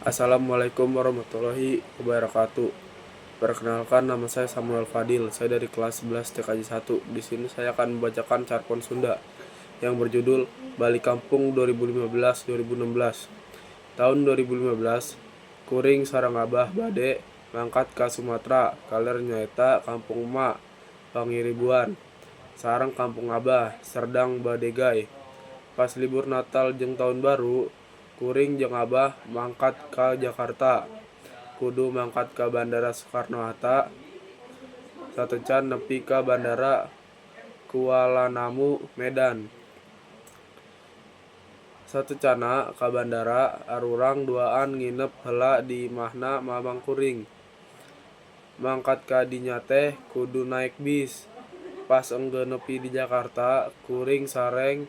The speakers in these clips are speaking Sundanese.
Assalamualaikum warahmatullahi wabarakatuh. Perkenalkan, nama saya Samuel Fadil. Saya dari kelas 11 TKJ 1. Di sini saya akan membacakan carpon Sunda yang berjudul Balik Kampung 2015-2016. Tahun 2015, kuring sareng abah bade mangkat ka Sumatra Kaler, nyaeta Kampung Emak, Pangaribuan, sareng Kampung Abah, Serdang Bedagai. Pas libur Natal jeung Taun Baru, kuring jeung abah mangkat ka Jakarta. Kudu mangkat ka Bandara Soekarno Hatta sateuacan nepi ka Bandara Kualanamu, Medan. Sateuacanna ka bandara, arurang duaan nginep heula di imahna mamang kuring. Mangkat ka dinya teh kudu naek bis. Pas enggeus nepi di Jakarta, kuring sareng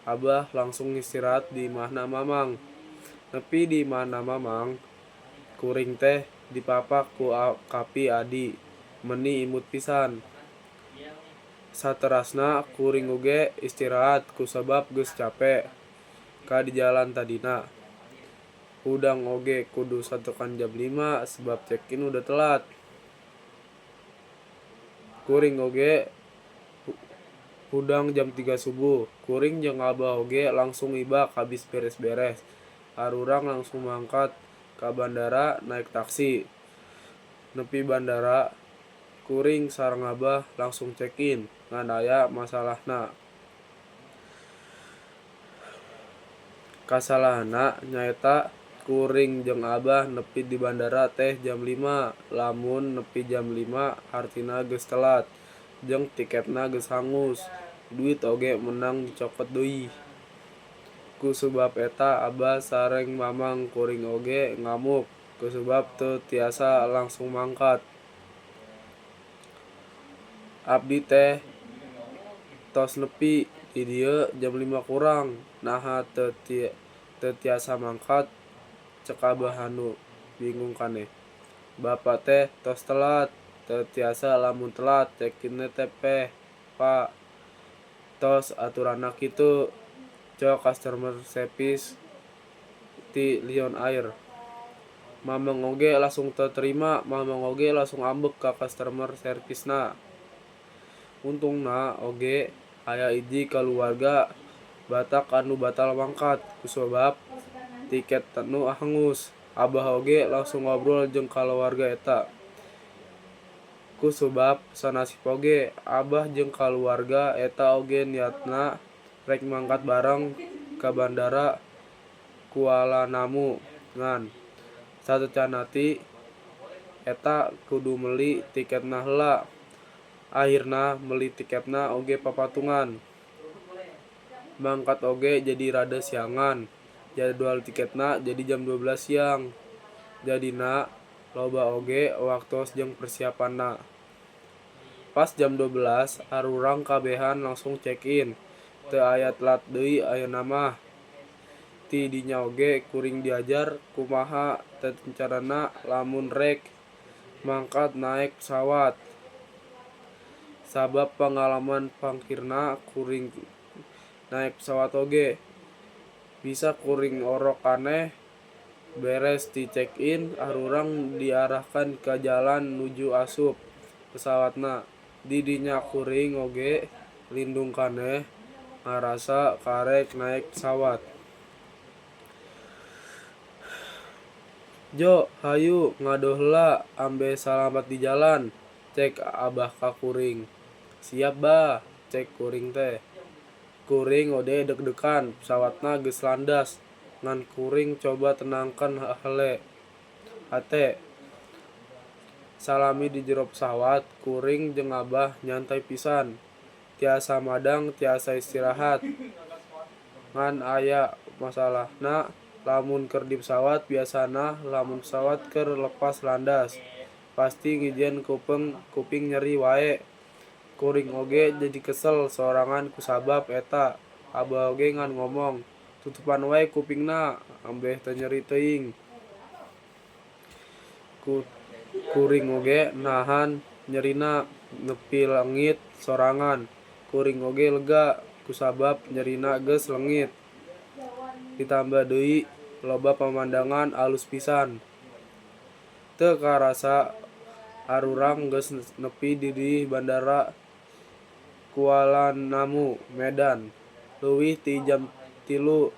abah langsung istirahat di imahna mamang. Nepi di imahna mamang, kuring teh dipapak ku kapi adi, meuni imut pisan. Saterasna kuring oge istirahat kusabab geus cape ka di jalan tadina. Hudang oge kudu satokan jam 5 sebab check in udah telat. Kuring oge hudang jam 3 subuh. Kuring jeung abah oge langsung ibak habis beres-beres. Arurang langsung mangkat ka bandara naek taksi. Nepi bandara, kuring sareng abah langsung check in, ngan aya masalahna. Kasalahanna nyaeta kuring jeung abah nepi di bandara teh jam 5. Lamun nepi jam 5 hartina geus telat jeung tiketna geus hangus, duit oge meunang dicokot deui. Kusabab eta abah sareng mamang kuring oge ngamuk kusabab teu tiasa langsung mangkat. "Abdi teh tos nepi di dieu jam 5 kurang, naha teu tiasa mangkat?" cek abah anu bingung kaneh. "Bapa teh tos telat, teu tiasa lamun telat check in teh Pa, tos aturanna kitu," cok customer service ti Lion Air. Mamang oge langsung teu terima, mamang oge langsung ambek ka customer servicena. Untungna oge aya hiji kaluarga Batak anu batal mangkat kusabab tiket nu hangus. Abah oge langsung ngobrol jeung kaluarga eta. Kusabab sanasib oge, abah jeung kaluarga eta oge niatna rek mangkat bareng ka Bandara Kualanamu, ngan sateuacanna ti eta kudu meuli tiketna heula. Ahirna meuli tiketna oge papatungan. Mangkat oge jadi rada siangan, jadwal tiketna jadi jam 12 siang. Jadina loba oge waktos jeung persiapanna. Pas jam 12 arurang kabehan langsung check in, teu aya telat deui ayeuna mah. Ti dinya oge kuring diajar kumaha tatacarana lamun rek mangkat naek pesawat. Sabab pangalaman pangkirna kuring naek pesawat oge, bisa kuring orok kaneh. Beres ti check in, arurang diarahkeun ka jalan nuju asup pesawatna. Di dinya kuring oge lindung kaneh ngarasa karek naek pesawat. "Jo, hayu ngado heula ambeh salamat di jalan," cek abah ka kuring. "Siap, Bah," cek kuring teh. Kuring oge deg-degan pesawatna geus landas, ngan kuring coba tenangkeun hate. Salami di jero pesawat, kuring jeung abah nyantai pisan. Tiasa madang, tiasa istirahat. Ngan aya masalahna lamun keur di pesawat, biasana lamun pesawat keur lepas landas pasti ngijieun kuping nyeri wae. Kuring oge jadi kesel sorangan kusabab eta. Abah oge ngan ngomong, "Tutupan wae kupingna ambeh teu nyeri teuing." Kuring oge nahan nyerina nepi leungit sorangan. Kuring oge lega kusabab nyerina geus leungit. Ditambah deui loba pamandangan alus pisan. Teu karasa arurang geus nepi di Bandara Kualanamu, Medan. Leuwih ti jam 3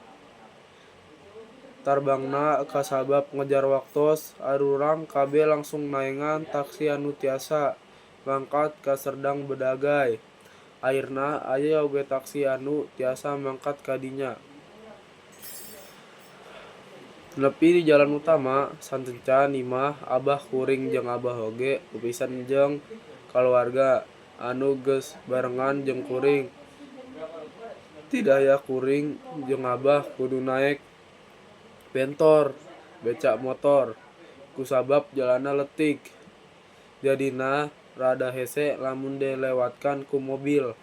tarbangna kasabab ngejar waktos arurang kabeh langsung naengan taksi anu tiasa mangkat ka Serdang Bedagai. Akhirna aya oge taksi anu tiasa mangkat ka dinya. Nepi di jalan utama satencan imah Abah kuring jeung Abah oge papisahan jeung kaluarga anu geus barengan jeung kuring. Teu daya kuring jeung Abah kudu naek bentor beca motor kusabab jalanna leutik jadina rada hese lamun dilewatkan ku mobil.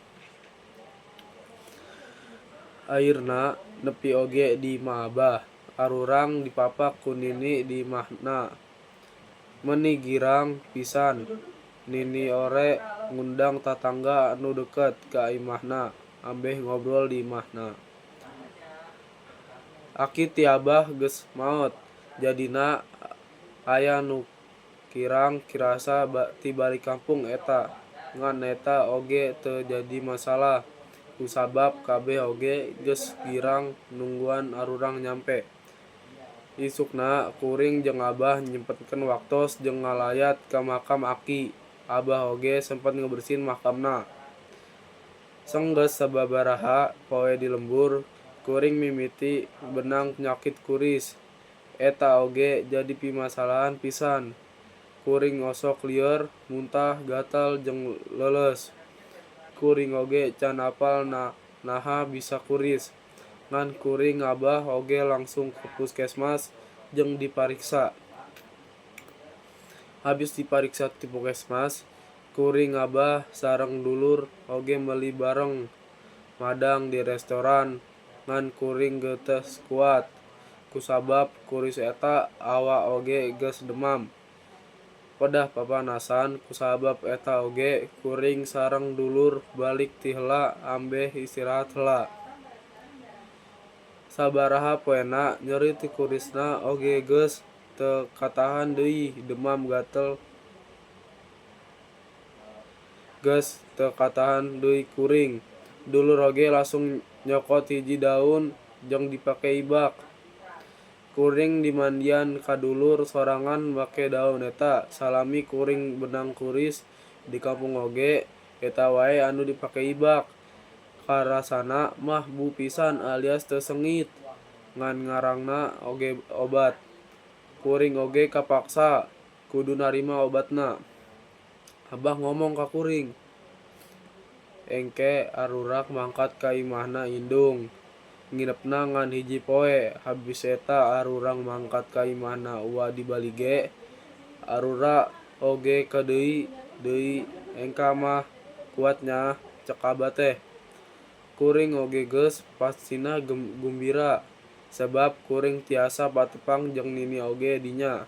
Akhirna nepi oge di imah Abah. Arurang dipapak ku Nini di imahna. Meuni girang pisan Nini ore ngundang tatangga anu deket ka imahna ambeh ngobrol di imahna. Aki ti Abah geus maot jadina aya nu kirang kirasa ti balik kampung eta ngan eta oge teu jadi masalah kusabab kabeh oge geus girang nungguan arurang nyampe. Isukna kuring jeung Abah nyempetkeun waktos jeung ngalayat ka makam aki. Abah oge sempet ngabersihan makamna. Sanggeus sababaraha poe di lembur, kuring mimiti beunang penyakit kuris. Eta oge jadi pimasalahan pisan. Kuring osok lieur, muntah, gatal jeung leuleus. Kuring oge can apal naha bisa kuris. Ngan kuring Abah oge langsung ka puskesmas jeung dipariksa. Habis dipariksa ti puskesmas, kuring Abah sareng dulur oge meuli bareng madang di restoran ngan kuring geus teu kuat. Kusabab kuris eta awak oge geus demam. Pedah papanasan kusabab eta oge kuring sareng dulur balik ti heula ambeh istirahat heula. Sabaraha poena nyeri ti kurisna oge geus teu katahan deui demam gatel geus teu katahan deui kuring. Dulur oge langsung nyokot hiji daun jeung dipake ibak. Kuring dimandian ka dulur sorangan make daun eta. Salami kuring beunang kuris di kampung oge eta wae anu dipake ibak. Karasana mah bu pisan alias teu seungit ngan ngaranna oge obat. Kuring oge kapaksa kudu narima obatna. Abah ngomong ka kuring, "Engke arurang mangkat ka imahna indung nginepna ngan hiji poe habis eta arurang mangkat ka imahna Uwa di Balige. Arura oge ka deui deui engka mah kuat nya," cek Abah teh. Kuring oge geus pastina gumbira sabab kuring tiasa patepang jeung Nini oge dinya.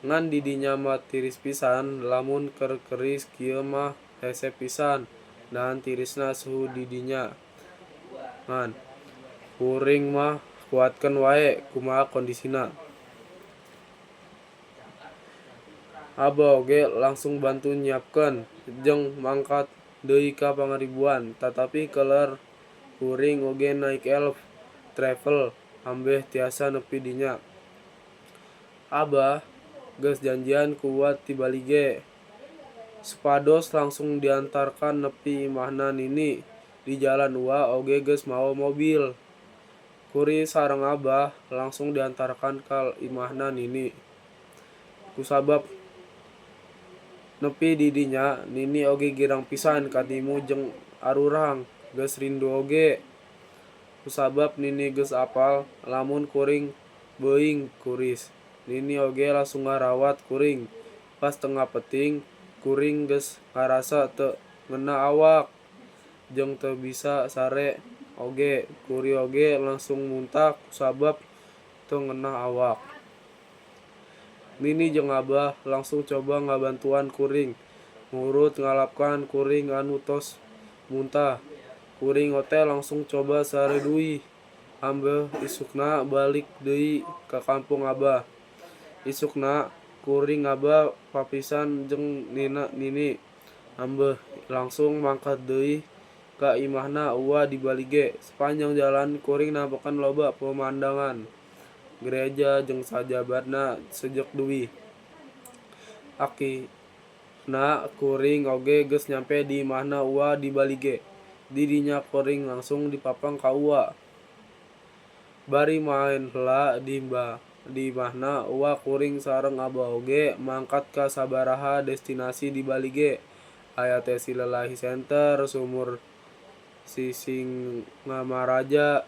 Ngan di dinya mah tiris pisan lamun keur keris kieu mah hese pisan nahan tirisna suhu di dinya. Ngan kuring mah kuatkeun wae kumaha kondisina. Abah oge langsung bantu nyiapkeun jeung mangkat deui ka Pangaribuan tatapi keler kuring oge naik Elf Travel ambeh tiasa nepi dinya. Abah geus janjian ku Uwa ti Balige supados langsung diantarkan nepi imahna Nini. Di jalan Uwa oge geus mawa mobil. Kuring sareng Abah langsung diantarkan ka imahna Nini. Kusabab nepi di dinya Nini oge girang pisan katimu jeung arurang geus rindu oge. Kusabab Nini geus apal lamun kuring beuing kuris. Nini oge langsung ngarawat kuring. Pas tengah peuting kuring geus ngarasa teu ngeunah awak jeung teu bisa sare oge. Kuring oge langsung muntah kusabab teu ngeunah awak. Nini jeung Abah langsung coba ngabantuan kuring ngurut ngalapkeun kuring anu tos muntah. Kuring oge langsung coba sare deui Ambeh isukna balik deui ka kampung Abah. Isukna kuring Abah papisan jeung Nini. Ambeh langsung mangkat deui ka imahna Uwa di Balige. Sapanjang jalan kuring nempokeun loba pemandangan. Gereja jeung sajabana sejuk duih. Akhirna kuring oge geus nyampe di imahna Uwa di Balige. Di dinya kuring langsung dipapang ka Uwa. Bari maen heula di imahna Uwa kuring sareng Abah oge mangkat ka sabaraha destinasi di Balige. Aya teh Silalahi Center, Sumur Sisingamaraja,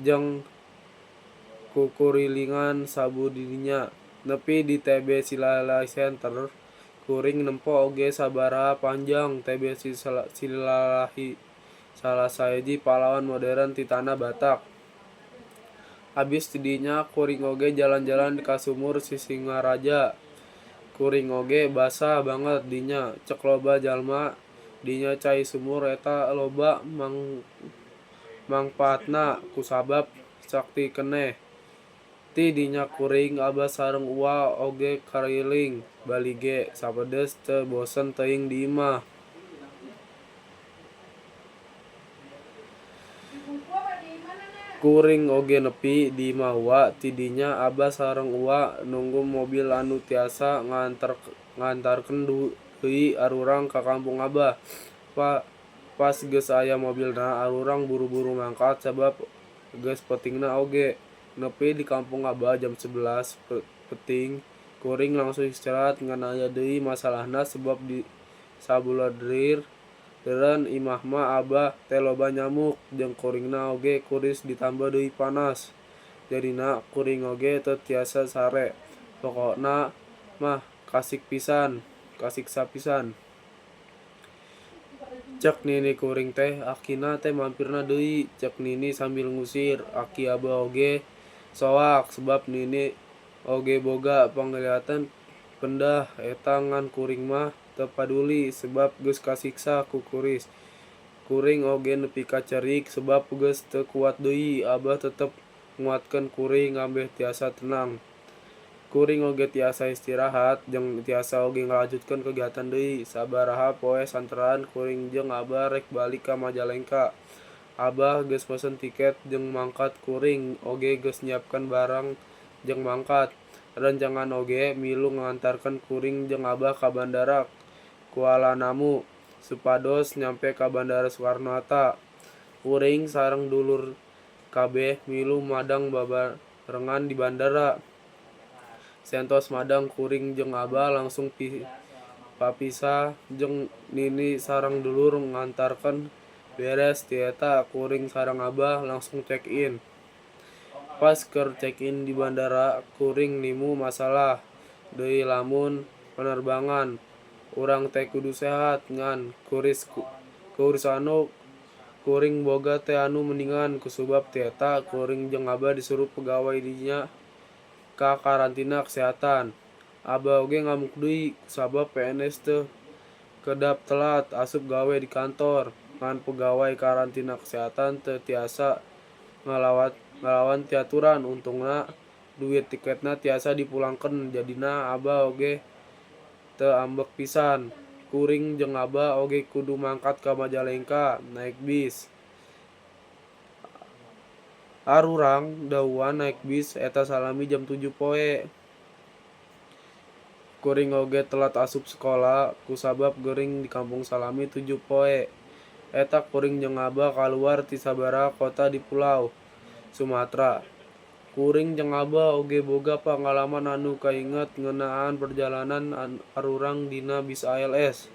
jeung kukurilingan sabudinya. Nepi di TB Silalahi Center kuring nempo oge sabaraha panjang TB Silalahi salah sahiji pahlawan modern ti tanah Batak. Abis ti dinya kuring oge jalan-jalan ka Sumur Sisingamaraja. Kuring oge basah banget dinya cek loba jalma dinya cai sumur eta loba mangpaatna kusabab sakti keneh. Ti dinya kuring Abah sareng Uwa oge kariling Balige sapedes teu bosen teuing di imah. Kuring oge nepi di imah Uwa ti dinya Abah sareng Uwa nunggu mobil anu tiasa ngantarkeun deui arurang ka kampung Abah. Pas geus aya mobilna arurang buru-buru mangkat sabab geus peutingna oge. Nepi di kampung Abah jam 11 peuting kuring langsung istirahat ngan aya deui masalahna sebab di sabuleureun imah Abah teh loba nyamuk jeung kuringna oge kuris ditambah deui panas. Jadina kuring oge teu tiasa sare. Pokona mah kasiksa pisan. Cek nini kuring teh akina teh mampirna deui cek nini sambil ngusir. Aki Abah oge soak sebab nini oge boga panglihatan pendah eta ngan kuring mah teu paduli sebab geus kasiksa ku kuris. Kuring oge nepi ka cerik sebab geus teu kuat deui. Abah tetep nguatkeun kuring ambeh tiasa tenang. Kuring oge tiasa istirahat jeung tiasa oge ngalanjutkeun kegiatan deui. Sabaraha poe santeran kuring jeung Abah rek balik ka Majalengka. Abah geus mesen tiket jeung mangkat kuring oge geus nyiapkeun barang jeung mangkat. Rencangan oge milu ngantarkeun kuring jeung Abah ka Bandara Kualanamu supados nyampe ka Bandara Soekarno-Hatta. Kuring sareng dulur kabeh milu madang babarengan di bandara. Saentos madang kuring jeung Abah langsung papisah jeung nini sareng dulur ngantarkeun. Beres ti eta kuring sareng Abah langsung check in. Pas keur check in di bandara kuring nimu masalah deui lamun penerbangan urang teh kudu sehat ngan kuris anu kuring boga teh anu mendingan kusabab ti eta kuring jeung Abah disuruh pegawai dinya ka karantina kesehatan. Abah oge ngamuk deui kusabab PNS teu kedap telat asup gawe di kantor ngan pegawai karantina kesehatan teu tiasa ngalawan ti aturan. Untungna duit tiketna tiasa dipulangkeun jadina Abah oge teu ambek pisan. Kuring jeung Abah oge kudu mangkat ka Majalengka naek bis. Arurang dauhan naek bis eta salami jam 7 poe. Kuring oge telat asup sakola kusabab gering di kampung salami 7 poe. Eta kuring jeung Abah kaluar ti sabaraha kota di pulau Sumatera. Kuring jeung Abah oge boga pangalaman anu kainget ngeunaan perjalanan arurang dina bis ALS.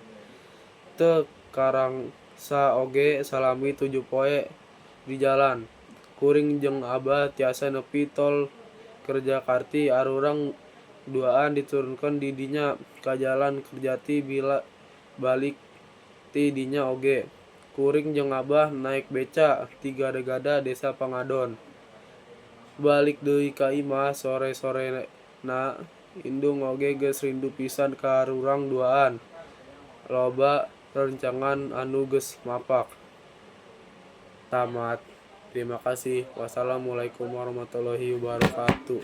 Teu karasa oge salami 7 poe di jalan. Kuring jeung Abah tiasa nepi tol Kerjakarti arurang duaan diturunkeun di dinya ka jalan Kerjati bila balik ti dinya oge. Kuring jeung Abah naek beca ti Gada-gada Desa Pangadon. Balik deui ka imah sore-sorena indung oge geus rindu pisan ka arurang duaan. Loba rerencangan anu geus mapak. Tamat. Terima kasih. Wassalamualaikum warahmatullahi wabarakatuh.